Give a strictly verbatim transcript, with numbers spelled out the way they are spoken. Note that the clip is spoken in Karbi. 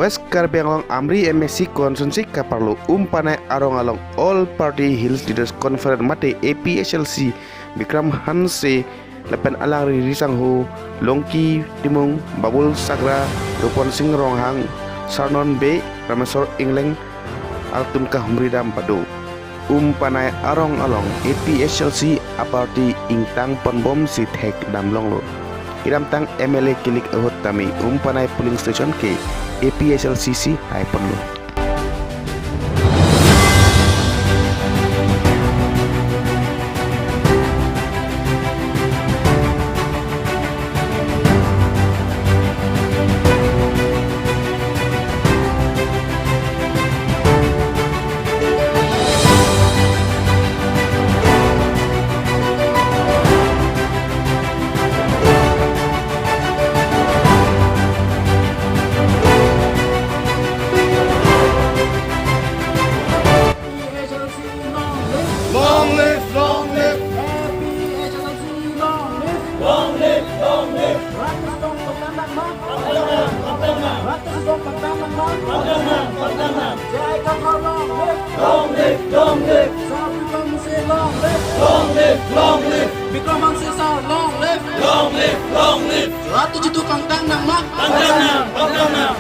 West Karbi Anglong Amri M A C constituency kaparlo Umpanai arong along All Party Hills Leaders Conference mate A P H L C Bikram Hanse lapen alangli risangho Longki Timung, Babul Sagra, Rupon Sing Ronghang, Sarnon Bey, Rameswar Engleng atum kahumri dam pado. Umpanai arong along A P H L C a-party ingtang ponbomsi thek damlonglo. Kedamtang M L A kelik ahut tame Umpanai polling station ke A P H L C si haiponlo. Long live, long live. A P H L C, long live. Long live, long live. Rat Sejong pangdang nangma. Pangdang nang, pangdang nang. Rat Sejong pangdang nangma. Pangdang nang, pangdang nang. J I Kathar, long live. Long live, long live. Sir Bikram Hanse, long live. Long live, long live. Bikram Hanse sir, long live. Long live, long live. Rat Sejong pangdang nangma. Pangdang nang, pangdang nang.